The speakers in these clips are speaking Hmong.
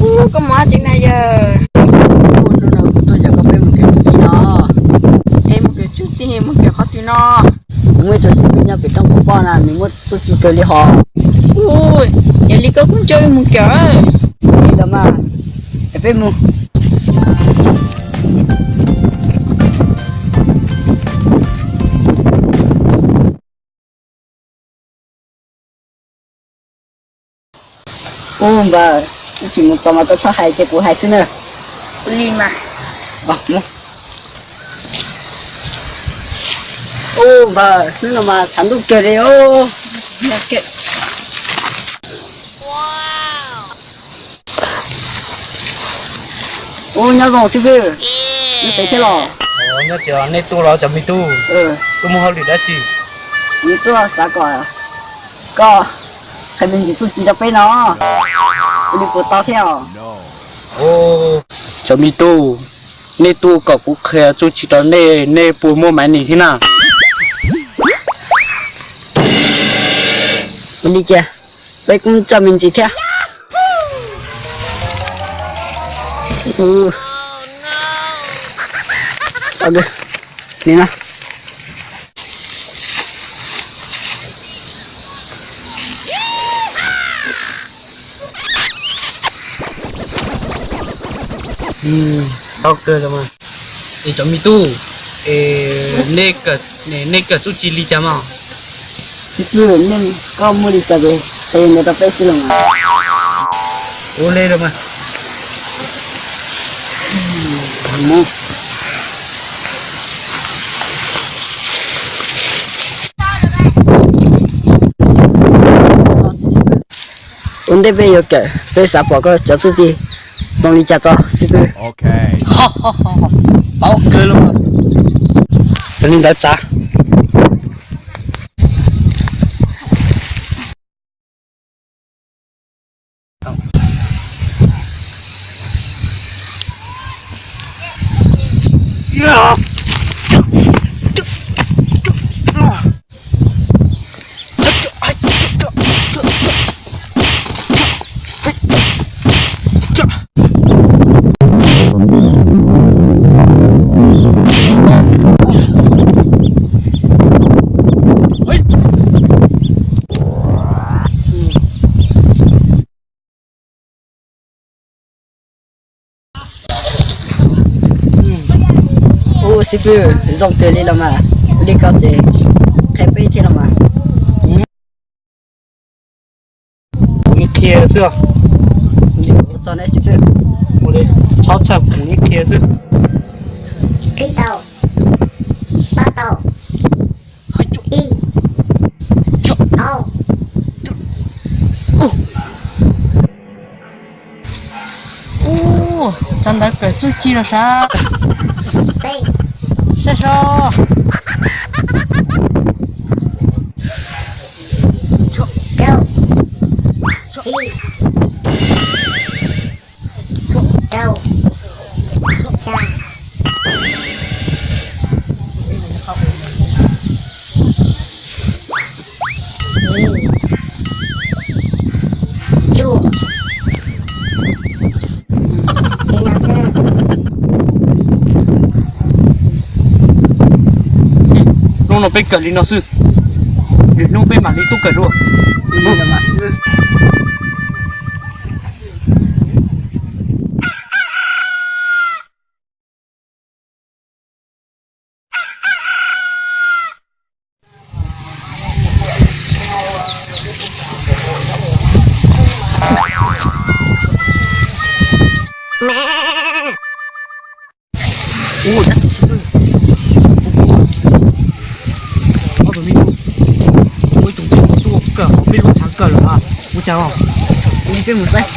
Ub, koj mus dab tsi na yawg? Hnub no kuv tuaj coj koj peb mus kawm txuj ci no. Es mus kawm txuj ci, mus kawm qhov twg no? Kuv muaj ib tug xib fwb nyob pem roob Kuv Poj na, nws muaj txuj ci kawg li hos. Ub, yog li koj kuj coj wb mus kawm. Li los mas, es peb mus. Ub npawg, wb tsis mus txog mas txhob hais, cia kuv hais xwb na. Ub npawg, hnub no mas tshav ntuj kawg li os. Ub, nyob zoo xib fwb, nej pem thiab los? Nyob tias nej tuaj los cov me tub, tuaj muaj hauj lwm dab tsi? Kuv tuaj xav kom koj qhia me ntsis txuj ci rau peb no, ua li puas tau thiab os? Cov me tub, nej tuaj kom kuv qhia txuj ci rau nej, nej puas muaj maiv nis thiab na? Ua li cas peb kuj coj me ntsis thiab. Li no. Tau kawg los mas. Es cov me tub, es nej kawm txuj ci li cas mas? Xib fwb, nej koj muaj li cas ces qhia ntawd rau peb xwb los mas. Ua li los mas. Ua ntej peb yuav kawm, peb xav pom koj cov txuj ci zoo li cas tso xib fwb. Paub kawg los. Yog li ntawd tsav. Ub, xib fwb, zoo kawg li los mas, ua li koj ces qhia peb thiab los mas. Kuv qhia xwb. Txog ne xib fwb. Txhob txhawj, kuv qhia xwb. Ib tau, pab tau, ib, ob. Ub, cov ntawd kawm txuj ci los sav. Saib seb. Hnub no peb kawm li no xwb, lwm hnub peb mam li tuaj kawm dua. Ua dab tsi xwb. Ob tug me tub, muaj ib tug peb tuaj kawm hauv peb lub tshav kawm lawm, ua cas os? Peb mus saib.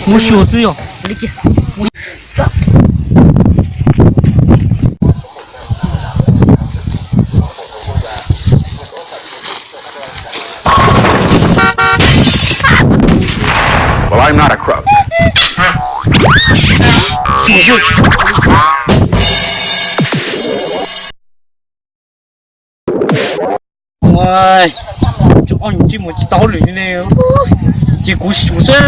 Muab xyuas xwb yog. Well, I'm not a crook. Ua, tsov, ntsej muag tsis tau hauj lwm li ne, ces kuv xyuas xwb.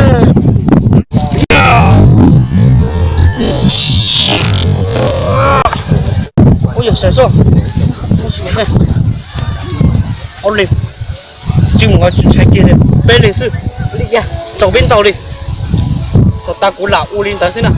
Yog sawv xwb. Ob leeg, tsis mus tsis ntshai kiag li, peb leeg xwb. Tsaus peb ntaug li. Kom tas kuv lam ua li ntawd xwb na.